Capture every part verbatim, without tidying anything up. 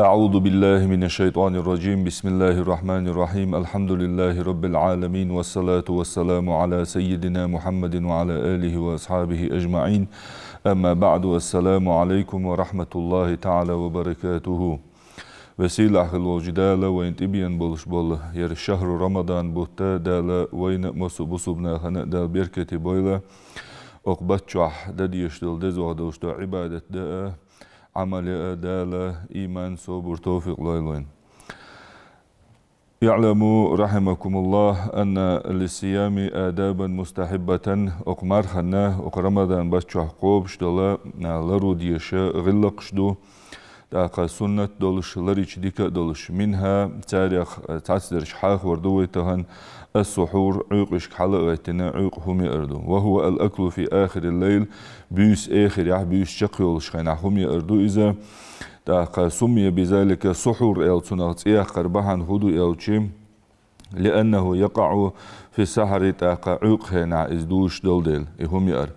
أعوذ بالله من الشيطان الرجيم. بسم الله الرحمن الرحيم. الحمد لله رب العالمين، والصلاة والسلام على سيدنا محمد وعلى آله وأصحابه أجمعين. أما بعد، السلام عليكم ورحمة الله تعالى وبركاته. Веза-сийлахь хила волча Дала вайна тӀабена болаш бола ер шахьру Рамадан бутт Дала вайна а, массо а бусалба нахана а Дала беркате бойла. Укх бутта чухь де дезаш дола, дезагӀа долаш дола Ӏибадат да а, Ӏамал я а Дала иман, собар, товфикъ лойла вайна. اعلموا رحمكم الله أن للصيام آدابا مستحبة. Укх марханна, укх Рамадан бутта чухь кхобаш дола, а, лару дезаш гӀиллакхаш да. ТӀаккха суннат долаш, ларийча дика а долаш. منها, царех, а, цхьаццадараш хьахавар да вай тахан, السحور, Ӏуйкъашка хьалгӀайттина Ӏуйкъа хӀама яар да. وهو الأكل في آخر الليل, буьйса эхарехь, буьйса чакхйолаш хенахь хӀама яар да из. ТӀаккха سمي بذلك سحور аьле цунах цӀи яьккхар бахьан фуд аьлча, لأنه يقع في السحر, тӀаккха Ӏуйкъа хенахь из дувцаш дола дела, из хӀама яар.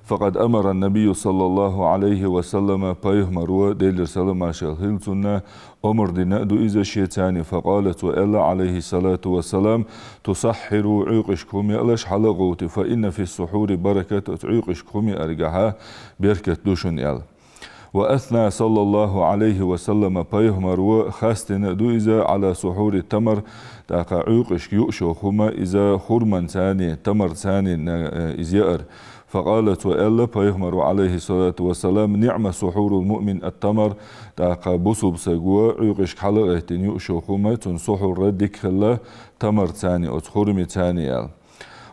فقد أمر النبي صلى الله عليه وسلم, пайхамара, Даьлера салам-моаршал хилда цунна, омра дина да из шийца. فقال, цо аьлар, عليه الصلاة والسلام: تسحروا, Ӏуйкъашка хӀама яалаш, хьалгӀовтте, فإن في السحور بركة, оцу Ӏуйкъашка хӀама яаргахь беркат да шун, аьлар. وأثنى صلى الله عليه وسلم, пайхамара хастийна да из, على سحور التمر, тӀаккха Ӏуйкъашка юаш йола хӀама, из хурманца, тамарца, э, из яар. فقال, цо аьлар пайхамара, عليه الصلاة والسلام: نعم سحور المؤمن التمر, тӀаккха бусалба саго Ӏуйкъашка хьалгӀайттина юаш йола хӀама, цун сухьур дика хилар тамарца, оцу хурманца, аьлар.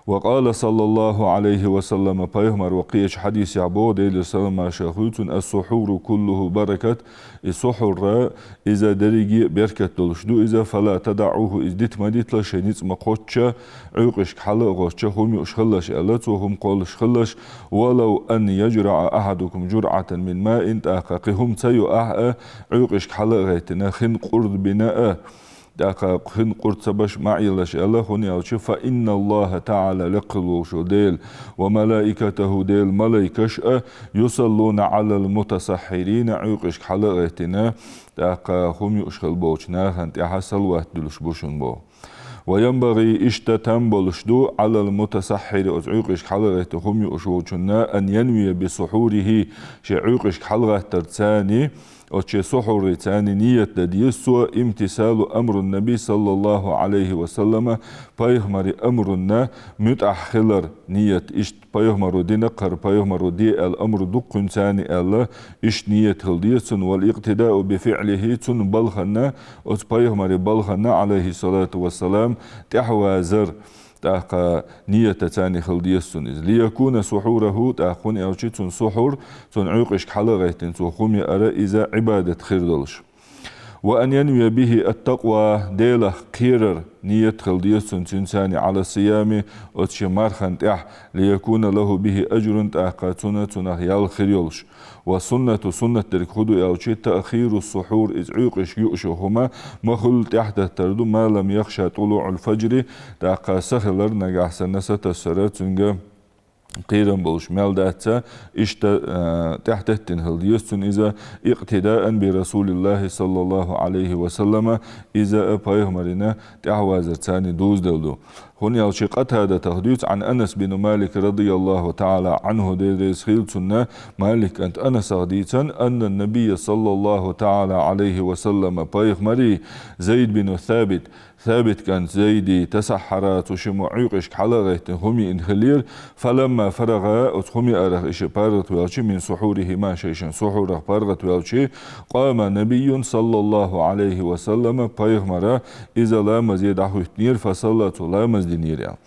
وقال صلى الله عليه وسلم, пайхамара кхеча хьадисехь боху, Даьлера салам-моаршал хилда цунна: السحور كله بركة, из сухьур, из дерриге а беркат долаш да из, فلا تدعوه, из дита ма диталаш, шоай ницкъ ма кхоччу, Ӏуйкъашка хьалгӀоттача хӀама юаш хилалаш, аьлар цо, хӀама кхоллаш хилалаш, ولو أن يجرع أحدكم جرعة من ماء, тӀаккха кхин хӀума ца йоахь а, Ӏуйкъашка хьалгӀайттина хин къурд бина а, тӀаккха хин къурд ца беш ма Ӏелаш, аьлар, хӀана аьлча, فإن الله تعالى, лекха хила волаш вола Даьла, وملائكته, Даьла малайкаш а, يصلون على المتسحرين, Ӏуйкъашка хьалгӀайттина, тӀаккха хӀама юаш хила болча нахана тӀехь салават дуллаш бу шун, боху. وينبغي, иштта там болаш ду, على المتسحر, оцу Ӏуйкъашка хьалгӀайттина хӀума юаш волчунна, أن ينوي بسحوره, шен Ӏуйкъашка хьалгӀаттарца, оцу шен сухьурца ният дан деза цо, امتثال أمر النبي صلى الله عليه وسلم, пайхамара амрана муьтӀахь хилар ният. Иштта пайхамара дина кхар, пайхамара де аьлла амр ду-кх кхуьнца аьлла, иштта ният хила деза цун, والاقتداء بفعله, цун балхана, оцу пайхамара балхана, عليه الصلاة والسلام, тӀаьхьавазар, тӀаккха ниятаца хила деза цун из. ليكون سحوره, тӀаккха хӀана аьлча цун сухьур, цун Ӏуйкъашка хьалгӀайттина цо хӀума яар, из Ӏибадат хир долаш. وأن ينوي به التقوى, Даьлах кхерар ният хила деза цун цуьнца, على الصيام, оцу шен мархана тӀехь, ليكون له به أجر, тӀаккха цунна цунах ял хир йолаш. والسنة, суннат дерг фуд аьлча, تأخير السحور, из Ӏуйкъашка юаш йола хӀума ма хуьллу тӀаьхьатеттар ду, ما لم يخش طلوع الفجر, тӀаккха са хилар нагахь санна сатассар цуьнга кхерам болаш мел дац, иштта, а, тӀаьхьатеттина хила деза цун из, اقتداء برسول الله صلى الله عليه وسلم, из а пайхамарна тӀаьхьавазарца дузделла ду. ХӀана аьлча Къатадатах дуьйцу, عن أنس بن مالك رضي الله تعالى عنه, Даьла реза хилда цунна, Малик кӀанта Анасах дийцина, أن النبي صلى الله تعالى عليه وسلم, пайхамара, Зайд бин Сабит, Сабит кӀанта Зайда, تسحر, цо ши мо Ӏуйкъашка хьалгӀайттина хӀума йиъна хиллера, فلما فرغ, оцу хӀума яарах уьш паргӀатваьлча, من سحورهما, шоай шин сухьурах паргӀатваьлча, قام النبي صلى الله عليه وسلم, пайхамар, из ламазе дӀахӀоьттинера, فصلى, цо ламаз динера, аьлла.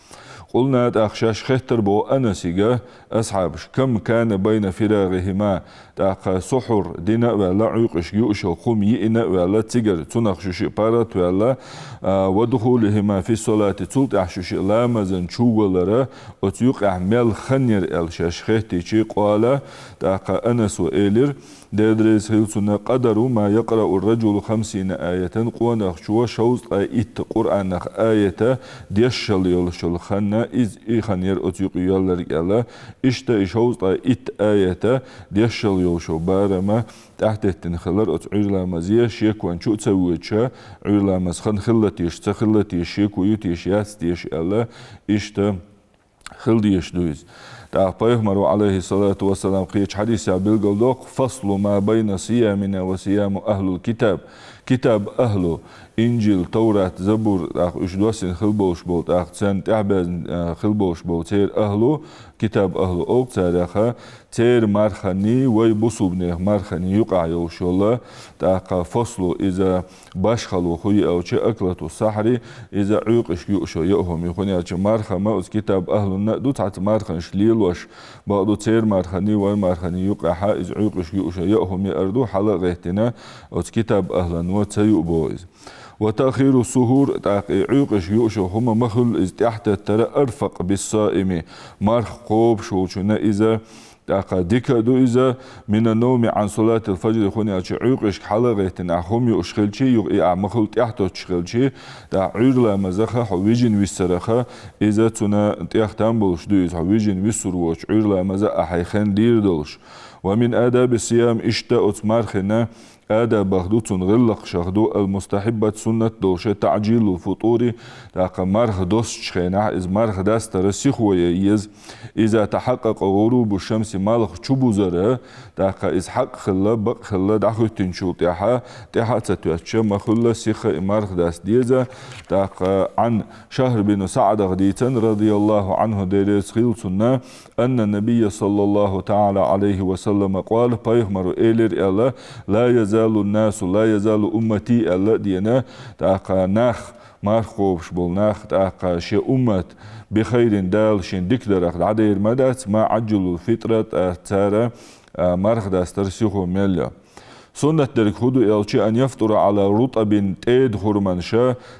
قلنا, тӀаккха шоаш хеттар боху Анасага асхьабаша: كم كان بين فراغهما, тӀаккха сухьар дина а ваьлла, Ӏуьйкъашка юаш йолу хӀума йиъна а ваьлла, цигара цунах шу шиъ паргӀат ваьлла, а, ودخولهما في الصلاة, цул тӀаьхьа шу шиъ ламазан чу валара, оцу юкъехь мел хан яра аьлла шоаш хеттича, قال, тӀаккха Анаса элира, Дела реза хила цунна: قدر ما يقرأ الرجل خمسين آية, къонахчо шовзткъе итт Къуръанах аята дешшал йолуш йолу хан, иза и хан яра оцу юкъа йоьлларг аьлла. Иштта и шовзткъе итт аята дешшал йолуш йолу барам тӀаьхьатеттина хилар оцу Ӏуьйра ламазе, шеконна чу а ца воьдуш, Ӏуьйра ламаз хан хилла теша, ца хилла теша, шеко ю теша, яц теша аьлла, иштта хила дезаш ду иза. ТӀаккха пайхамара, Ӏалайхи ссалату вассалам, кхечу хьадисехь билгалдоккху: فصل ما بين صيامنا وصيام أهل الكتاب. Китаб ахӀлу, Инжил, Таврат, Забур, тӀаккха уьш доссийна хила болуш болу, тӀаккха царна тӀаьхьабаьзна, а, хила болуш болу церан ахӀлу, китаб ахӀлу олу царех, церан марханний, вай бусулбанех марханний юкъахь йолуш йолу, тӀаккха фаслу, иза башхало хӀу ю аьлча, аклату сахьри, иза Ӏуьйкъашка юуш йолу яа хӀума ю, хӀунда аьлча марха ма оцу китаб ахӀлунна а ду, цхьацца марханаш лелош, бакъду церан марханний, вайн марханний юкъахь иза Ӏуьйкъашка юуш йолу яа хӀума яар ду, хьала а гӀеттина, оцу китаб ахӀлано ца юу боху иза. وتأخير السحور, тӀаккха и Ӏуьйкъашка юуш йолу хӀума ма хуьллу иза тӀаьхьатеттара أرفق بالصائم, марха кхобуш волчунна иза, тӀаккха дика а ду иза, من النوم عن صلاة الفجر, хӀунда аьлча Ӏуьйкъашка хьала а гӀеттина ахь хӀума юуш хилчи, юха и ахь ма хуьллу тӀаьхьатоттуш хилчи, тӀаккха Ӏуьйра ламазах хьо вижина виссарах, иза цунна тӀех там болуш ду иза, хьо вижина виссур воцуш Ӏуьйра ламаз ахь хьайн хенна дийр долуш. ومن آداب الصيام, иштта оцу мархина адабах ду, цунна гӀиллакхашах ду, المستحبة, суннат долуш, تعجيل الفطور, тӀаккха марха доссучу хенахь, иза марха дастара сихо ян еза, إذا تحقق غروب الشمس, малх чубузара, тӀаккха иза хьакъ хилла, бакъ хилла дӀахӀоьттинчул тӀаьхьа, тӀаьхьа а ца тоьттуш, ма хуьллу сиха и марха даста деза, тӀаккха عن شهر بن سعد дийцина, رضي الله عنه, Дела реза хила цунна, أن النبي صلى الله تعالى عليه وسلم قال, пайхамара элира аьлла: لا يزال الناس, لا يزال أمتي аьлла а дена, тӀаккха нах, марха кхобуш болу нах, тӀаккха шен уммат, بخير, Дала шен дикадарах дӀадер ма дац, ما عجلوا الفطر, тӀаккха цара, а, марха дастар сихо мел йо. Суннат дерг хӀу ду аьлча, أن يفطر على رطب, тӀеда хурманаш,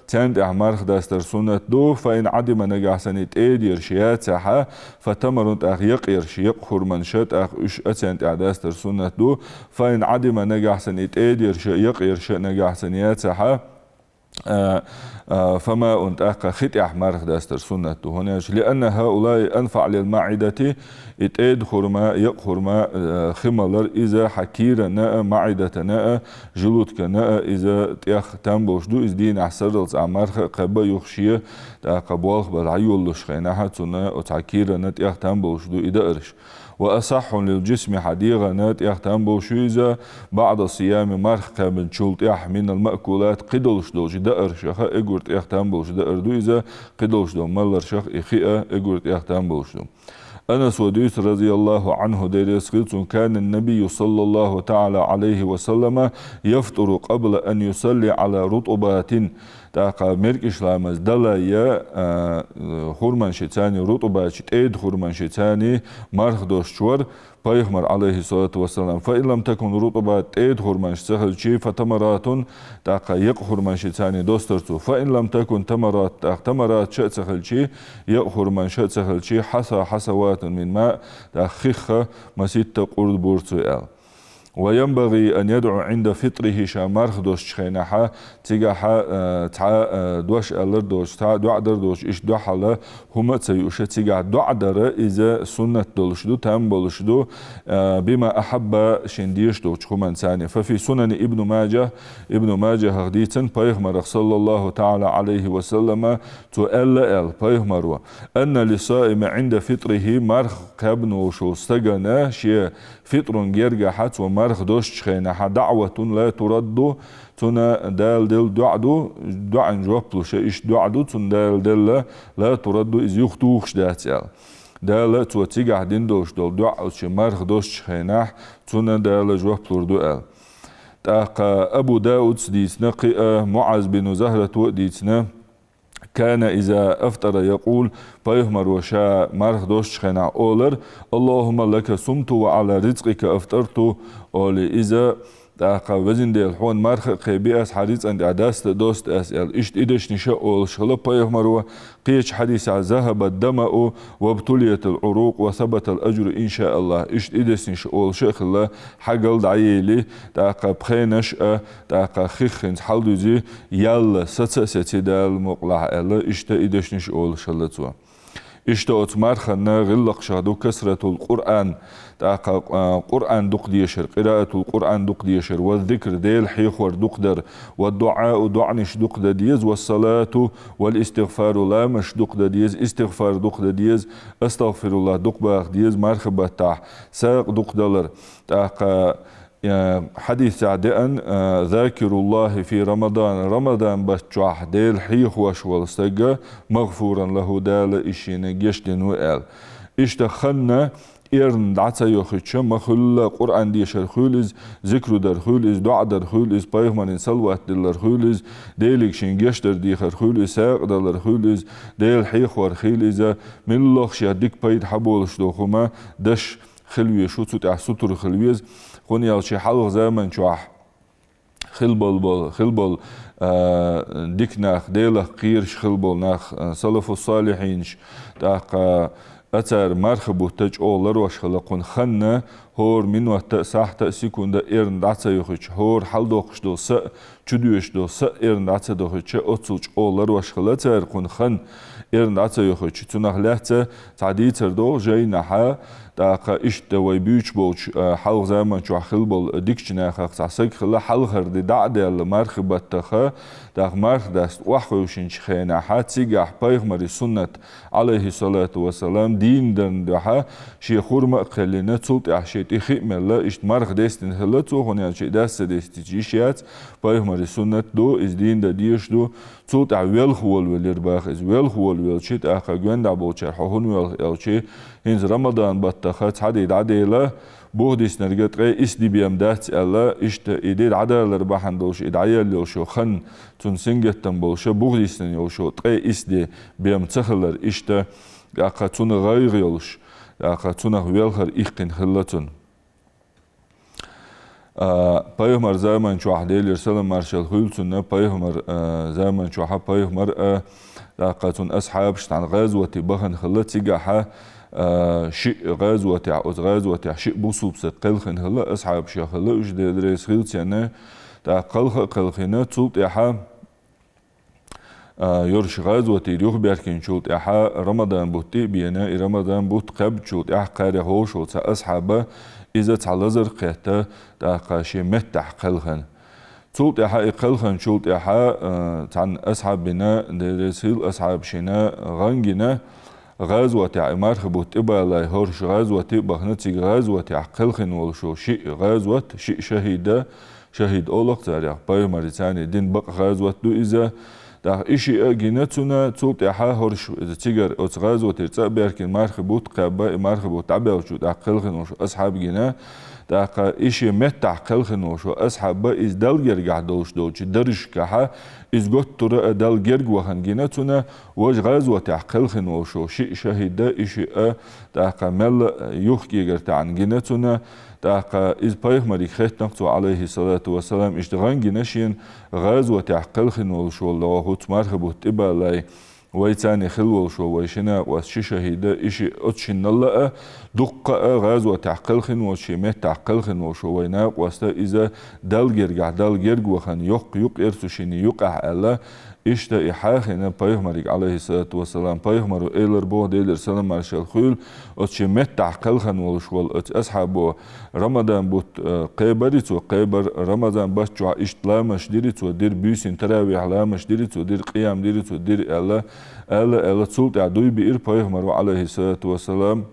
царна тӀехь марха дастар суннат ду, فإن عدم, нагахь санна и тӀеда ерш яцахь, فتمر, тӀаккха якъ ерш, якъ хурманаш, тӀаккха уьш а царна тӀехь дастар суннат ду, فإن عدم, нагахь санна и тӀеда ерш, якъ ерш нагахь санна яцахь, а, а, فماء, тӀаккха хи тӀехь марха дастар суннат ду, хӀунда аьлча, لأن هؤلاء أنفع للمعدة, и тӀеда хурма, якъ хурма, а, хи малар, иза хьан кийрана а, маӀидатана а, желудкана а, иза тӀех там болуш ду, иза дийнахь сарралц ахь марха а кхаба а юха шен, тӀаккха болх бан дӀайолалуш хенахь, цунна оцу хьан кийрана тӀех там болуш ду и даарш. وأصح للجسم, хьан дегӀана тӀех там болуш ю иза, بعد الصيام, марха кхаьбначул тӀаьхьа, من المأكولات, кхидолуш долчу дааршах а эггара тӀех там болуш даар ду иза, кхидолуш долу маларшах и хи а эггара тӀех там болуш ду. Анаса дуьйцу, رضي الله عنه, Дела реза хила цунна: كان النبي صلى الله تعالى عليه وسلم يفطر قبل أن يصلي على رطبات, тӀаккха маьркӀаж ламаз дале а, а, хурманашца, рутӀубаташ, тӀеда хурманашца марха доссуш вара пайхамар, عليه الصلاة والسلام. فإن لم تكن رطبات, тӀеда хурманаш ца хилчи, فتمرات, тӀаккха якъ хурманашца доссур цо. فإن لم تكن تمرات, тӀаккха тамараташ а ца хилчи, якъ хурманаш а ца хилчи, حثى حثوات من ماء, тӀаккха хих масийтта къурд бур цо аьлла. وينبغي أن يدعو عند فطره, ша марха доссучу хенахь, цигахь, а, цхьа, а, дош алар доцуш, цхьа доӀа дар доцуш, иштта дуьхьал хӀума а ца юуш, цигахь доӀа дар, иза суннат долуш ду, там болуш ду, а, بما أحب, шена дезаш долчу хӀуманца. ففي سنن ابن ماجه, Ибн Мажахьах дийцина пайхамарах, صلى الله تعالى عليه وسلم, цо аьлла аьлла пайхамаро: أن للصائم عند فطره, марха кхаьбна волуш волу стагана шен фитрун гергахь, цо марха доссучу хенахь, دعوة لا ترد, цунна Дала делла доӀа ду, доӀан жоп луш, иштта доӀа ду цунна Дала делла, لا ترد, иза юхатухуш дац аьлла. Дала цо цигахь дина долуш долу доӀа, оцу шен марха доссучу хенахь, цунна Дала жоп лур ду аьлла. ТӀаккха Абу Дауда дийцина кхин а, МуӀаз бин Захрата дийцина, كان إذا أفطر يقول, пайхамаро ша марха доссача хенахь олар: اللهم لك صمت وعلى رزقك أفطرت, оале иза, тӀаккха: Везан Дела, хьона марха а кхебе аз, хьа рицкъан тӀа даста а доста аз, аьлла. Иштта и дешнаш а олуш хилла пайхамаро. Кхеча хьадисехь: ذهب الظمأ وابتليت العروق وثبت الأجر إن شاء الله. Иштта и дешнаш олуш а хилла, хьагал дӀаелли, тӀаккха пхенаш а, тӀаккха хих хӀинца хьалдуьзи, ялла саца а сеци Дала мукъалахь, аьлла, иштта и дешнаш олуш хилла цо. Иштта оцу марханна гӀиллакхашах ду كثرة القرآن, тӀаккха, а, Къуръан дукха дешар, قراءة القرآن дукха дешар, والذكر, Дела хьехор дукха дар, والدعاء, доӀанаш дукха дан деза, والصلاة والاستغفار, ламазаш дукха дан деза, истигъфар дукха дан деза, أستغفر الله дукха баха деза марха баттахь, сагӀа дукха далар, тӀаккха Э, хьадисехь деана, э, ذاكر الله في رمضان, Рамадан бутт чохь Дела хьехавеш вола стаг, مغفورا له, Дала из шена гечдина ву аьлла. Иштта ханна эрна дӀа ца йохуьйтуш ма хуьлла, Къуръан дешар хуьлу иза, зикру дар хуьлу иза, доӀа дар хуьлу иза, пайхамарна салават диллар хуьлу иза, Деле шен гечдар дехар хуьлу иза, сагӀа далар хуьлу иза, Дела хьехор хуьлу иза, муьлхха шен дика пайда хьаболуш долу хӀума деш хила веза, цу тӀехь сутара хила веза. ХӀунда аьлча хьалха заман чохь хила болу, болу, хила болу, а, дика нах, Делах кхераш хила болу нах, а, салафу салихьинаш, тӀаккха а цара марха бутт чӀогӀа ларвеш хилла, кхунна ханна хӀора минотта а, сахьта а, секунда а эрна дӀа ца йохуьйтуш, хӀора хьалдоккхуш долу са а, чудоьшуш долу са а эрна дӀа ца дохуьйтуш, оццул чӀогӀа ларвеш хилла цара, кхунна ханна эрна дӀа ца йохуьйтуш. Цунах лаьцна цхьа дийцар догӀу жайнахьа, тӀаккха иштта вай буьйцуш болчу, а, хьалха заман чохь хила болу дикачу нахах цхьа саг хилла, хьалхара де дӀа а даьлла мархи баттаха, тӀаккха марха даста охьахевшинчу хенахьа, цигахь пайхамари суннат, Ӏалайхи салату ва салам, дийна дарна дуьхьа шен хурма а кхеллина, цул тӀаьхьа шен тӀе хи а мелла, иштта марха дестина хилла цо, хӀунда аьлча и дас ца дестича йиш яц, пайхамари суннат ду, иза дийна дан дезаш ду, цул тӀаьхьа велха волавелира боху иза. Велха волавелча, тӀаккха гонахь болчара: «Хьо хӀунда велха?» — аьлча, «ХӀинца Рамадан баттаха цхьа де дӀадела, бух диснарг ткъе исс де бен дац», — аьлла, иштта и де дӀадалар бахьана долуш, и дӀаелла йолуш йолу хан, цунна сингаттам болуш, бух диснарг йолуш йолу ткъе исс де бен ца хилар, иштта, тӀаккха цунна гӀайгӀа йолуш, тӀаккха цунах велхар иккхина хилла цунна. А, пайхамар заман чохь, Делера салам маршалла хуьлда цунна, пайхамар, а, заман чохьа пайхамар а, тӀаккха цунна асхьабаш цхьана гӀазоте бахана хилла, цигахьа, а, шиъ гӀазотехь, оцу гӀазотехь шиъ бусулба стаг кхелхина хилла, асхьабашех хилла уьш, Дела реза хуьлда царна, тӀаккха кхалха а кхелхина, цул тӀаьхьа А, йоьрш гӀазотера юхабаьхкинчул тӀаьхьа Рамадан бутт тӀе а бена, и Рамадан бутт кхаьбначул тӀаьхьа кхарех вовшал цхьа асхьаба, иза цхьа лазар кхетта, тӀаккха шен меттахь кхелхина. Цул тӀаьхьа и кхелхинчул тӀаьхьа, а, цхьана асхьабина, Дела реза хуьлда асхьабашина, гӀан гина, гӀазотехь и марха бутт тӀебалай, хӀорш гӀазоте а бахана, цига гӀазотехь кхелхина волуш волу шиъ гӀазот, шиъ шахӀида, шахӀид олу-кх царех, пайхамари царни дина бакъ гӀазот ду иза. ТӀаккха и шиъ а гина цунна, цул тӀаьхьа хӀорш цигара оцу гӀазотера цӀа а баьхкина марха бутт кхаьбба, и марха бутт дӀабаьлча тӀаккха кхелхина волуш асхьаб гина. ТӀаккха и шен меттахь кхелхина волуш асхьаб, иза Далла гергахь долуш долчу даржашкахьа, иза готтура а Далла герга вахана гина цунна, важа гӀазотехь кхелхина волуш шиъ шахӀида, и шиъ а, тӀаккха мелла а юхкӀегар таьӀна гина цунна, тӀаккха иза пайхамариг хеттина-кх цо, Ӏалайхи салату ва салам, иштта гӀан гина шена, гӀазотехь кхелхина волуш волу хӀуц марха бутт тӀебалай, вай царни хила волуш волу вай ши накъост, ши шахӀида, и шиъ, оцу шинналла а, дуккха а гӀазотехь кхелхина волуш, шен меттахь кхелхина волуш волу вай накъоста, иза Далла гергахь, Далла герга вахана, йоккха юкъ яра цу шинна юкъахь аьлла, иштта и хьахийна пайхамариг, Ӏалайхи салату ва салам, пайхамаро элира боху, Делера салам маршалла хуьлда, оцу шен меттахь кхелхина волуш волу оцу асхьабо Рамадан бутт, э, кхебари цо, кхебар, Рамадан бутт чохь иштта ламазаш дира цо, дира буьйсанна таравихь ламазаш дира цо, дира къиям дира цо, дира аьлла, аьлла, аьлла, цул тӀаьхьа дуй биира пайхамаро, Ӏалайхи салату ва салам.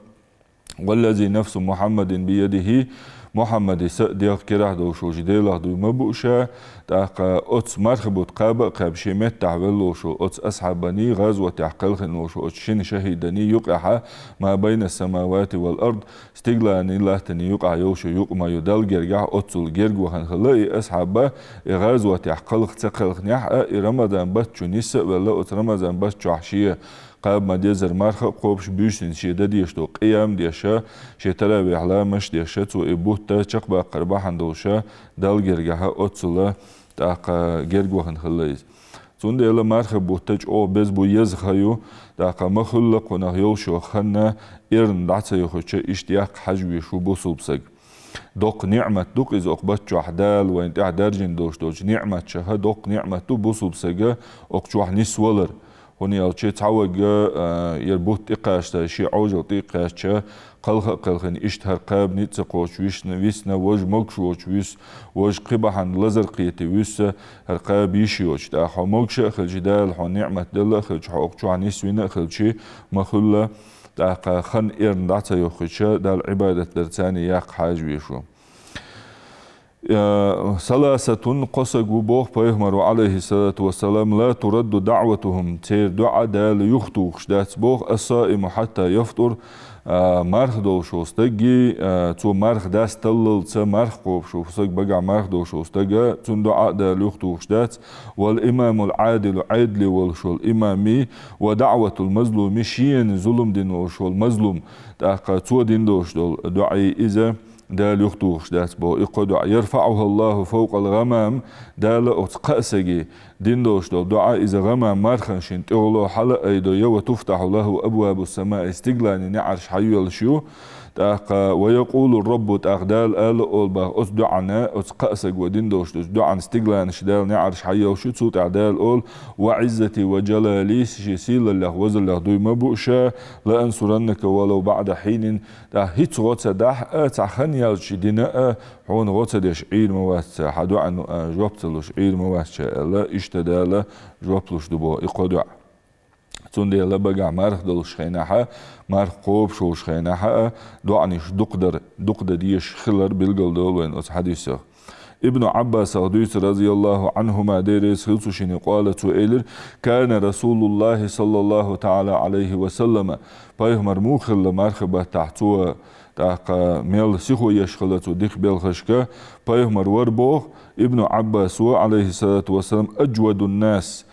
والذي نفس محمد بيده, Мухьаммада са а дегӀа керахь долаш волча Даьлах дув ма буъ ша, тӀаккха оцу мархий бутт кхаба а кхаьба шен меттахь велла волаш волча оцу асхьабаний, гӀазотехь кхелхина волаш волча оцу шин шахӀиданий юкъехь, ما بين السماوات والأرض, стигланий латтаний юкъахь йолаш йола юкъ ма ю, Далла гергахь оццул герга вахана хилла и асхьаб, и гӀазотехь кхалха ца кхелхинехь а, и Рамадан бутт чу нисса а велла, оцу Рамадан бутт чохь шен кхаба ма деззара марха а кхобуш, буьйсанна шен дан дезаш дола къиям а деш, шен таравихь ламазаш а деш, цо и бутт чекхбаккхар бахьана долаш, Далла гергахь оццул тӀаккха герга вахана хилла иза. Цундела мархий бутт чӀогӀа беза бу, еза ха ю, тӀаккха ма хуьлла кхунах йолаш йола хан эрна дӀа ца йохийча, иштта яккха хьажа везаш ву бусалба саг. Доккха ниӀмат ду-кх иза, окху бутт чохь Дала вайна тӀехь даьржина долаш долчу ниӀматашах доккха ниӀмат ду бусалба сага окху чохь нисвалар. ХӀунда аьлча цхьаварг, а, яра бутт тӀекхаччалц, шен Ӏожалла тӀекхаьчча, кхалха а кхелхина, иштта хӀара кхаба ницкъ ца кхочуш висна, висна, важа могуш воцуш вуьсу, важа кхин бахьана лазар кхетий вуьсу, хӀара кхаба йиш йоцуш. ТӀаккха хьо могуш а хилча, Дала хьуна ниӀмат делла а хилча, хьо окху чохь нисвина а хилча, ма хуьлла, тӀаккха хан эрна дӀа ца йохийча, Далла Ӏибадат дарца яккха хьажа везаш ву. Э, ثلاثة, кхо саг ву боху Пайхамара, عليه الصلاة والسلام, لا ترد دعوتهم, церан доӀа Дала юхатухуш дац боху, الصائم حتى يفطر, а, марха долуш волу стаги, а, цо марха дасталлалца марха кхобуш волу саг, багахь марха долуш волу стага, цуьнан доӀа а Дала юхатухуш дац, والإمام العادل, Ӏедале волуш волу имами, ودعوة المظلوم, шена зулам дина волуш волу мазлум, тӀаккха цо дина долуш долу доӀа иза, Дала юхатухуш дац боху и кхо доӀа. يرفعها الله فوق الغمام, Дала оцу кхаа саге дина долуш долу доӀа иза гӀамам мархан шена тӀехула хьала а айдо, وتفتح له أبواب السماء, стигланийн неӀарш хьайоьллуш ю. ТӀаккха ويقول الرب, тӀаккха Дала ала а олу боху оцу доӀана, оцу кхаа саго дина долуш долчу доӀана стигланаш Дала неӀарш хьайоьллуш ю, цул тӀаьхьа Дала олу: وعزتي وجلالي, шен сийлаллех, вазаллех дуй ма бу ша, لأنصرنك ولو بعد حين, тӀаккха хӀинца гӀо ца дахь а, цхьа хан яьлча дина а, хьуна гӀо ца деш Ӏийр ма вац ша, хьан доӀана, а, жоп ца луш Ӏийр ма вац ша аьлла, иштта Дала жоп луш ду боху и кхо доӀа. Цундела багахь марха долуш хенахь а, марха кхобуш волуш хенахь а, доӀанаш дукха дар, дукха дан дезаш хилар билгал долу вайна оцу хьадисах. Ибну Ӏаббасах дуьйцу, رضي الله عنهما, Дела реза хила цу шинна, قال, цо элира: كان رسول الله صلى الله تعالى عليه وسلم, Пайхамар муха хилла мархий баттахь, цо тӀаккха мел сихо еш хилла цо дика белхашка, Пайхамар вара боху Ибну Ӏаббасо, عليه الصلاة والسلام, أجود الناس,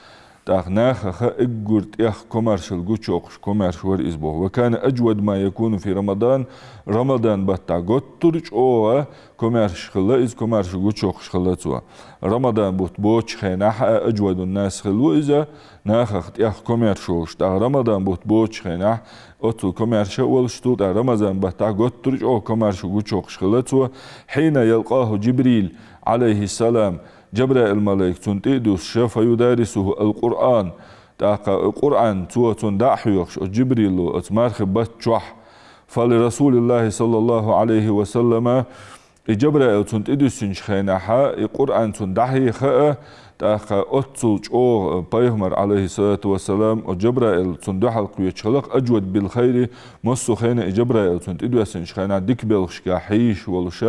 тӀаккха нахаха уггар тӀех комаьршал гучуйоккхуш комаьрша вара иза боху. وكان أجود ما يكون في رمضان, Рамадан баттахь готтур чӀогӀа комаьрша хилла иза, комаьрша гучуйоккхуш хилла цо. Рамадан бутт боцучу хенахь а أجود الناس хилла ву иза, нахах тӀех комаьрша волуш. ТӀаккха Рамадан бутт боцучу хенахь оццул комаьрша а волуш, цул тӀаьхьа Рамазан баттахь готтур чӀогӀа комаьрша гучуйоккхуш хилла цо. حين يلقاه جبريل عليه السلام, Джабраил малайк цунна тӀе а дуссуш, فيدارسه القرآن, тӀаккха Къуръан цо цунна дӀа а хьоьхуш, оцу Джибрило оцу мархий бутт чохь, فلرسول الله صلى الله عليه وسلم, и Джабраил цунна тӀе дуьссинчу хенахь, и Къуръан цунна дӀахьеха а, тӀаккха оццул чӀогӀа Пайхамар, عليه الصلاة والسلام, оцу Джабраил цунна дуьхьал кхоьчуш хилла-кх, أجود بالخير, массо а хенахь и Джабраил цунна тӀе доьссинчу хенахь дика белхашкахь хьийзаш волуш,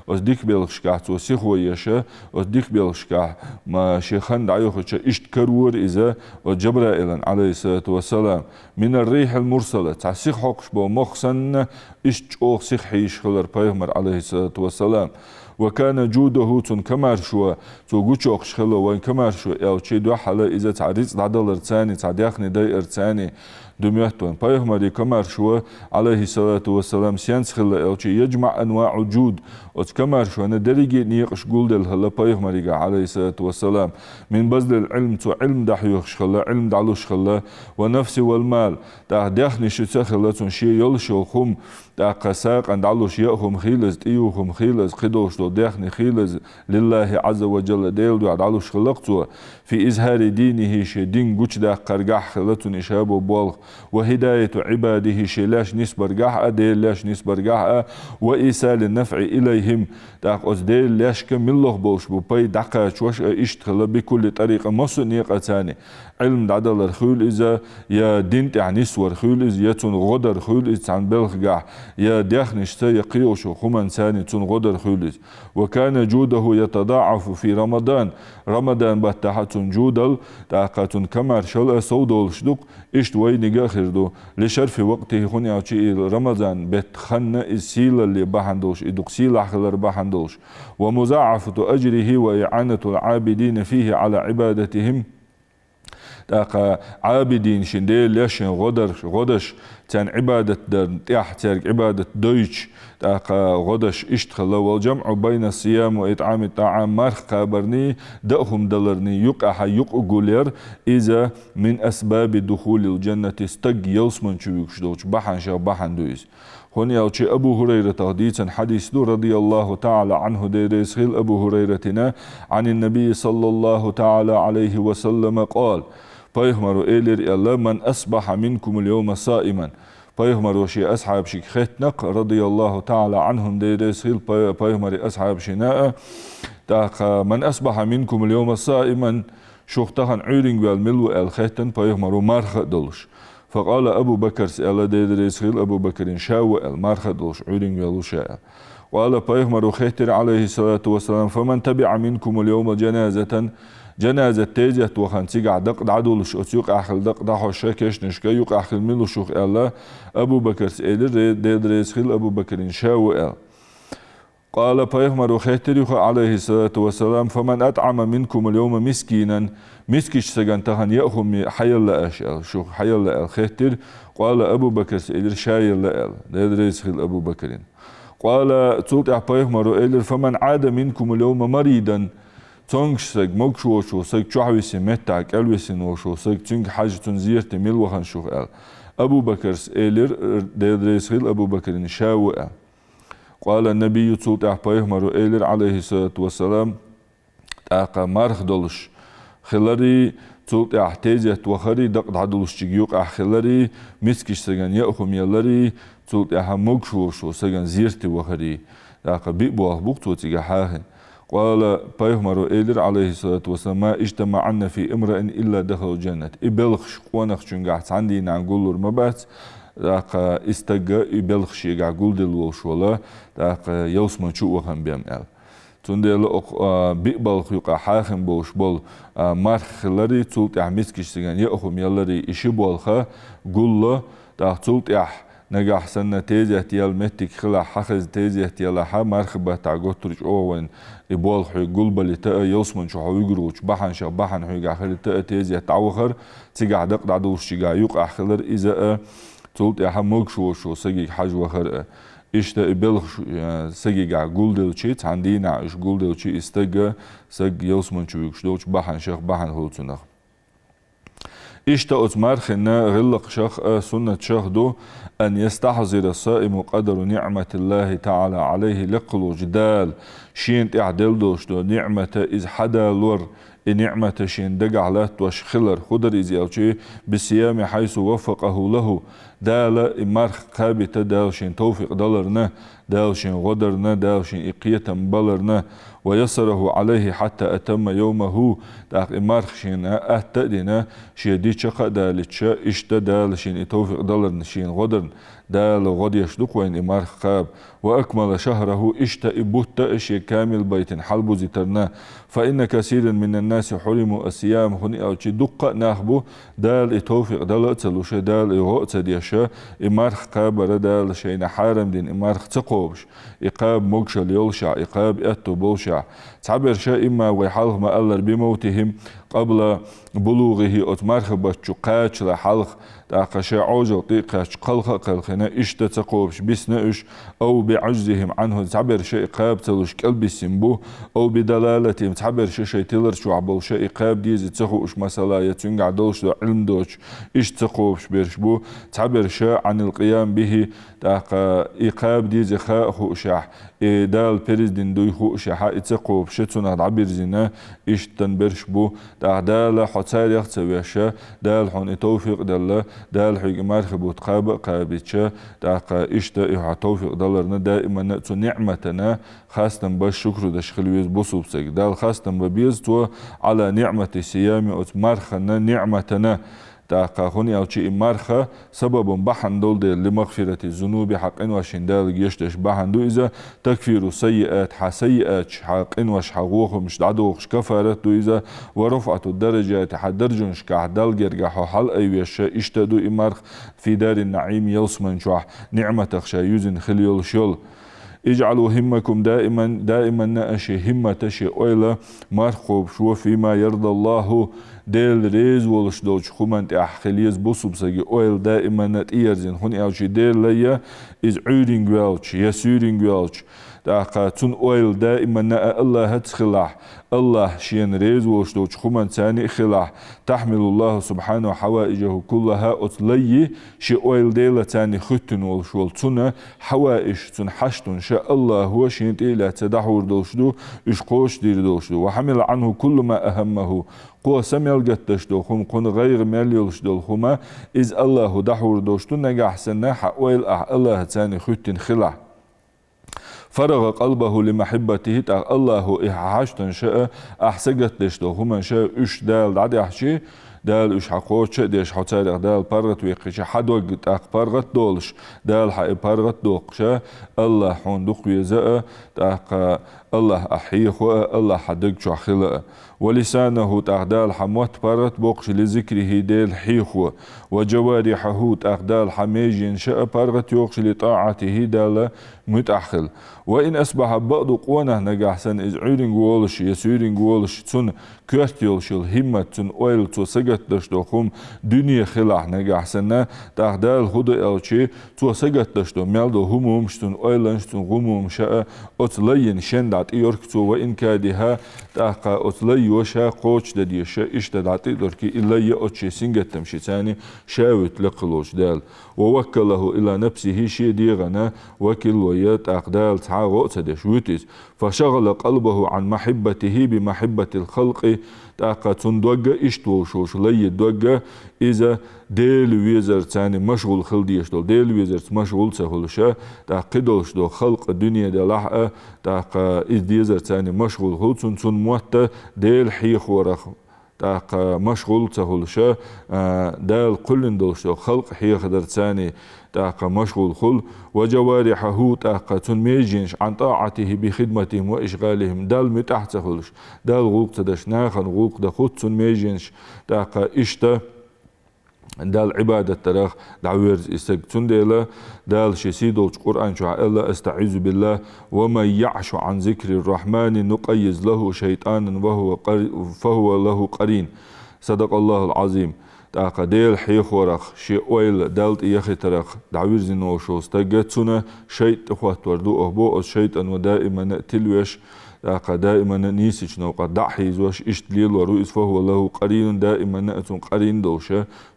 оцу дика белхашкахь цо сихо еш, оцу дика белхашкахь ма шен хан дӀайохийча, иштта карора иза оцу Джабраилан, عليه الصلاة والسلام. من الريح المرسلة, цхьа сиха хьокхуш болу мох санна, иштта чӀогӀа сиха хьийзаш хилар Пайхамар, عليه الصلاة والسلام. وكان جوده, цуьнан комаьршо, цо гучуйоккхуш хилла вайн комаьршо аьлча, дуьххьал иза цхьа рицкъ дӀадаларцаний, цхьа даьхни дайарцаний ду моьтту вайн. Пайхамаран комаьршо, عليه الصلاة والسلام, сенца хилла аьлча, يجمع أنواع الجود, оцу комаьршонан дерриге а некъаш гулделла хилла Пайхамарегахь, عليه الصلاة والسلام. من بذل العلم, цо Ӏилма дӀахьоьхуш хилла, Ӏилма дӀалуш хилла, والنفس والمال, тӀаккха даьхнашца а хилла цуьнан, шен йолуш йолу хӀума, тӀаккха сагӀина дӀалуш, яа хӀума хийла иза, тӀеюха хӀума хийла иза, кхидолуш долу даьхни хийла иза, لله عز وجل, Делан дуьхьа дӀалуш хилла-кх цо, في إظهار دينه, шен дин гучудаккхаргахь хилла цуьнан и шабо болх, وهداية عباده, ший лаьш нисбаргахьа а, Даьла лаьш нисбаргахьа а, وإيصال النفع إليهم, тӀаккха оцу Даьла лаьшка мел лохаш болаш бола пайда дӀакхачош а иштта хила, بكل طريقة, массо а некъаца, Ӏилма дӀадалар хуьлда иза, е дин тӀехь нисвар хуьлда иза, е цунна гӀо дар хуьлда иза цхьан балхагахь, е даьхнашца, е кхыйолча хӀуманца цунна гӀо дар хуьлда иза. وكان جوده يتضاعف في رمضان, Рамадан баттахь цун жудал, тӀаккха цун комаьршал а сов долаш да-кх, иштта вайниг а хир ду, لشرف وقته, хӀунда аьлча из Рамадан бетта хинна из сийлалле бахьан долаш, из дукха сийлахь хилар бахьан долаш, ومضاعفة أجره وإعانة العابدين فيه على عبادتهم, тӀаккха Ӏабидин шин, Даьла лаьшка гӀо дар, гӀо деш, царна Ӏибадат дарна тӀехь, цаьрга Ӏибадат дойча, тӀаккха гӀо деш иштта хила, والجمع بين الصيام وإطعام الطعام, марха кхабарний, даа хӀума даларний юкъахьа юкъ гулъяр, иза من أسباب دخول الجنة, стаг ялсмала чу вуьгуш долча бахьанашех бахьан да иза. ХӀунда аьлча Абу ХӀурайратах дийцина хьадис да, رضي الله تعالى عنه, Даьла раьза хилва Абу ХӀурайратана, عن النبي صلى الله تعالى عليه وسلم قال, пайхамара элира аьлла: من أصبح منكم اليوم صائما. Пайхамара ший асхьабашка хаьттина-кх, رضي الله تعالى عنهم, Даьла раьза хилва пай-, пайхамара асхьабашка а, тӀаккха: من أصبح منكم اليوم صائما, шух тахан Ӏуйранга ваьнна мила ва аьлла хаьттина пайхамара, марха а долаш. فقال أبو بكر, аьлла, Даьла раьза хилва Абу Бакара, ша ва аьлла, марха а долаш Ӏуйранга ваьнна ва ша аьлла. قال, пайхамара хаьттира, عليه الصلاة والسلام: فمن تبع منكم اليوم جنازة, жаназат, тезет вахана цигахь дакъа дӀадолаш, оцу юкъахь хила дакъа дӀахьош, кешнашка юкъахь хила мила ва шух аьлла, Абу Бакара элира, Даьла раьза хилва Абу Бакара, ша ва аьлла. قال, пайхамара хаьттира юха, عليه الصلاة والسلام: فمن أطعم منكم اليوم مسكينا, мискача сагана тахан яа хӀума хьаелла аша аьлла, шух хьаелла аьлла хаьттира. قال, Абу Бакара элира, ша елла аьлла, Даьла раьза хилва Абу Бакара. قال, цул тӀехьа пайхамара элира: فمن عاد منكم اليوم مريضا, цомгаш саг, могаш волаш вола саг, чохь висина меттахь кӀел висина волаш вола саг, цуьнга хьажа, цунна зерате мила вахана шух аьлла. Абу Бакара элира, Даьла раьза хилва Абу Бакара, ша ва аьлла. قال النبي, цул тӀехьа пайхамара элира, عليه الصلاة والسلام, тӀаккха марха долаш хиларий, цул тӀехьа тезет вахарий, дакъа дӀадолашчига юкъахь хиларий, мискача сагана яа хӀума яларий, цул тӀехьа могаш волаш вола сагана зерате вахарий, тӀаккха биъ болх бу-кх цо цигахь хьахийна. قال, пайхамара элира, عليه الصلاة والسلام: ما اجتمعن في امرئ إلا دخل الجنة. И белхаш къонахчунгахь цхьан дийнахь гуллур ма бац, тӀаккха и стаг, и белхаш шегахь гулделла волаш вола, тӀаккха ялсмала чу а вахана бен аьлла. Цундела оха, а, биъ балха юкъахь хьахийна болаш бола, а, марха хиларий, цул тӀехьа мискача сагана яа хӀума яларий, и ши болх гулло, тӀаккха цул тӀехьа нагахь санна тезет яла моттиг хилахь, хьахеза тезет ялахь, марха баттахь готтур чӀоагӀа вайна и болх хьоьга гулбалийта а, ялсмала чу хьо вуьгур волча бахьанашех бахьана хьоьгахь хилийта а, тезет дӀавахар, цигахь дакъа дӀадолашчигахь юкъахь хилар, иза а, цул тӀехьа могаш волаш волча сагага хьажа вахар а. Иштта и белхаш, э, сагагахь гулделча, цхьан дийнахь уж гулделча, и стаг, саг ялсмала чу вуьгуш долча бахьанашех бахьана хул цунах. Иштта оцу мархин гӀиллакхашех а, суннаташех а да: أن يستحضر الصائم قدر نعمة الله تعالى عليه, лекха волча Дала шена тӀехь делла долаш дола ниӀмат, иза хьадалор, и ниӀмат шена дагахь латтош хилар. Фу дар иза аьлча: بالصيام حيث وفقه له, Дала и марха кхабийта Дала шена товфикъ даларна, Дала шена гӀо дарна, Дала шена и кхетам баларна, ويسره عليه حتى أتم يومه, тӀаккха и марха шена атта а дина, шен ди чакх а далийташ, иштта Дала шена и товфикъ даларна, шена гӀо дарна, Дала гӀо деш ду-кх вайна и марха кхаба. وأكمل شهره, иштта и бутт а шен камил байтина хьалбузийтарна. فإن كثيرا من الناس حرموا الصيام, хӀунда аьлча дуккха а нах бу, Дала и товфикъ дала а ца луш, Дала и гӀо а ца деш, и марха кхабар Дала шайна хьарам дина, и марха ца кхобаш, и кхаба могашал йолашехь, и кхаба аьттув болашехь. Цхьабераш, إما, вай хьалха ма аллара, بموتهم قبل بلوغه, оцу марха бетта чу кхачале хьалха, тӀаккха шоай Ӏожалла тӀа а кхаьчча, кхалха а кхелхина, иштта ца кхобаш бисна уж, أو بعجزهم عنه, цхьабераш и кхаба ца луш кӀелбиссина бу, أو بضلالتهم, цхьабераш шоай тилар чохь болаш и кхаба деза ца хууш, масала, е цуьнгахь долаш дола Ӏилма доцуш, иштта ца кхобаш бераш бу, цхьабераш عن القيام به, тӀаккха и кхаба деза ха а хуушехь, Э, Дала перз дина дуй хууш, хьа из ца кхобуш, цунах дӀабирзина, иштта бераш ба. ТӀаккха Дала хьо царех ца веш, Дала хьона из товфикъ делла, Дала хьога из мархий бутт кхаба а кхаьбича, тӀаккха иштта из хьа товфикъ даларна, даиман а цу ниӀматана хастам беш, шукр деш хила веза бусалба саг. Дала хастам бе беза цо, على نعمة الصيام, оцу мархана ниӀматана. ТӀаккха хӀунда аьлча из марха сабаб, бахьан дола дела, لمغفرة الذنوب, хьа къинош Дала гешдеш бахьан да из, تكفير السيئات, хьа саййиаташ, хьа къинош, хьа гӀохамаш дӀадохуш кафарат да из, ورفعة الدرجات, хьа даржашкахь Далла гергахь хьо хьалаайвеш, иштта да из марха, في دار النعيم, ялсмала чохь, ниӀматах ша юзина хила йолуш йолу. اجعلوا همكم دائما, даиман а шен хӀиммат, шен ойла марха кхобуш во, فيما يرضي الله, Дела реза волуш долчу хӀуманна тӀехь хила еза бусалба сага ойла даиман а тӀеерзина, хӀунда аьлча Делан лай, иза Ӏуьйренга ваьлча я суьйренга ваьлча, тӀаккха цуьнан ойла даиман а АллахӀаца хилахь, АллахӀ шена реза волуш долчу хӀуманца а хилахь, تحمل الله سبحانه حوائجه كلها, оцу лайи шен ойла Делаца хуьттина волуш волу цуьнан хьаваиж, цуьнан хьашташ АллахӀа шена тӀе а лаьцна дӀахьур долуш ду, уьш кхочушдийр долуш ду. وحمل عنه كل ما أهمه, кхо са мел гатдеш долу хӀума, кхунна гӀайгӀа мел йолуш долу хӀума, иза АллахӀа дӀахьур долуш ду, нагахь санна хьан ойла ахь АллахӀаца хуьттина хилахь. فرغ قلبه لمحبته, тӀаккха АллахӀа и хьан хьашташ а, ахь са гатдеш долу хӀуманаш а, уьш Дала дӀадаьхьча, Дала уьш хьан кхочуш а деш, хьо царех Дала паргӀат веккхича, хьан дог тӀаккха паргӀат долуш, Дала хьан и паргӀат доккхуш а, АллахӀ хьуна дукха веза а, тӀаккха АллахӀ ахь хьехо а, АллахӀ хьан даг чохь хила а. ولسانه, тӀаккха Дала хьан мотт паргӀат боккхуш, لذكره, Дела хьехо. وجوارحه, тӀаккха Дала хьан меженаш а паргӀат йоккхуш, لطاعته, Далла муьтӀахь хила. وإن أصبح, бакъду къонах нагахь санна иза Ӏуьйренга волуш я суьйренга волуш, цуьнан коьрта йолуш йолу хӀиммат, цуьнан ойла, цо са гатдеш долу хӀума дуьне хилахь нагахь санна, тӀаккха Дала хӀун до аьлча, цо са гатдеш долу мел долу хӀумамаш, цуьнан ойланаш, цуьнан гӀумамаш а оцу лайина шен дӀа тӀе йорг цо, وإنكادها, тӀаккха оцу лайо ша кхочушдан дезаш, иштта дӀа тӀе а дорг, и лай оцу шен сингаттамашца ша вуьту лекха волчу Дала. ووكله إلى نفسه, шен дегӀана вакил вай, тӀаккха Дала цхьа а гӀо а ца деш вуьту иза. فشغل قلبه عن محبته بمحبة الخلق, тӀаккха цуьнан дог а, иштта волуш волчу лайи дог а, иза Дела везарца машгӀул хила дезаш долу, Дела везарца машгӀул ца хуьлуш а, тӀаккха кхидолуш долу халкъ, дуьне делахь а, тӀаккха иза дезарца машгӀул хуьлу цуьнан, цуьнан мотт а Дела хьехорах тӀаккха машгӀул ца хуьлуш а, а, Дала кхоьллина долуш долу халкъ хьехадарца тӀаккха машгӀул хуьлу. وجوارحه, тӀаккха цуьнан меженаш, عن طاعته بخدمتهم وإشغالهم, Далла муьтӀахь ца хуьлуш, Далла гӀуллакх ца деш, нахана гӀуллакх дан хуьлу цуьнан меженаш, тӀаккха иштта Далла Ӏибадат дарах дӀаверза и стаг. Цундела Дала шен сий долчу Къуръан чохь аьлла: أستعيذ بالله: ومن يعش عن ذكر الرحمن نقيض له شيطانا وهو قر-، فهو له قرين. صدق الله العظيم. ТӀаккха Дела хьехорах, шен ойла Далла тӀе яхийтарах дӀавирзина волуш волу стаг, цунна шайтӀа тӀехӀоттор ду оха боху, оцу шайтӀано даиман а тилвеш, тӀаккха даиман а нийсачу новкъа дӀа а хьийзош, иштта лелор ву иза, فهو له قرين, даиман а цунна къарин долуш,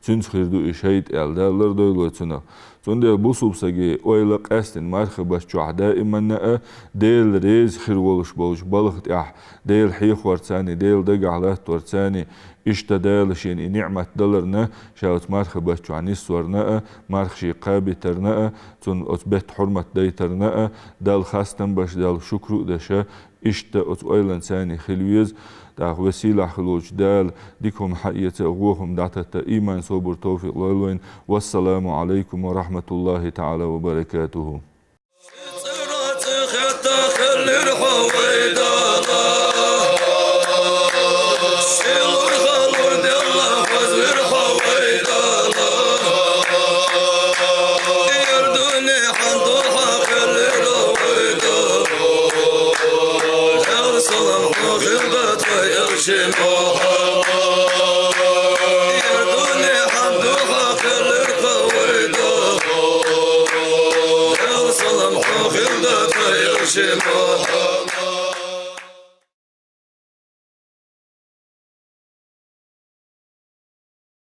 цуьнца хир ду и шайтӀа аьлла, Дала лардойла вай цунах. Цундела бусулба сага ойла къаьстина мархий баттахь даиман а Дела реза хир волуш болчу балха тӀехь, Дела хьехорца, Дела дагахь латторца, иштта Дала шена и ниӀмат даларна, ша оцу мархий баттахь нисварна а, марха шен кхабийтарна а, цунна оцу бетта хьурмат дайтарна а, Далла хастам беш, Далла шукру а деш, иштта оцу ойланца хила веза. ТӀаккха веза-сийлахь хиллачу Дала дика хӀума хьаэца а, вон хӀума дӀататта а иман, собар, товфикъ лойла вайна. والسلام عليكم ورحمة الله تعالى وبركاته.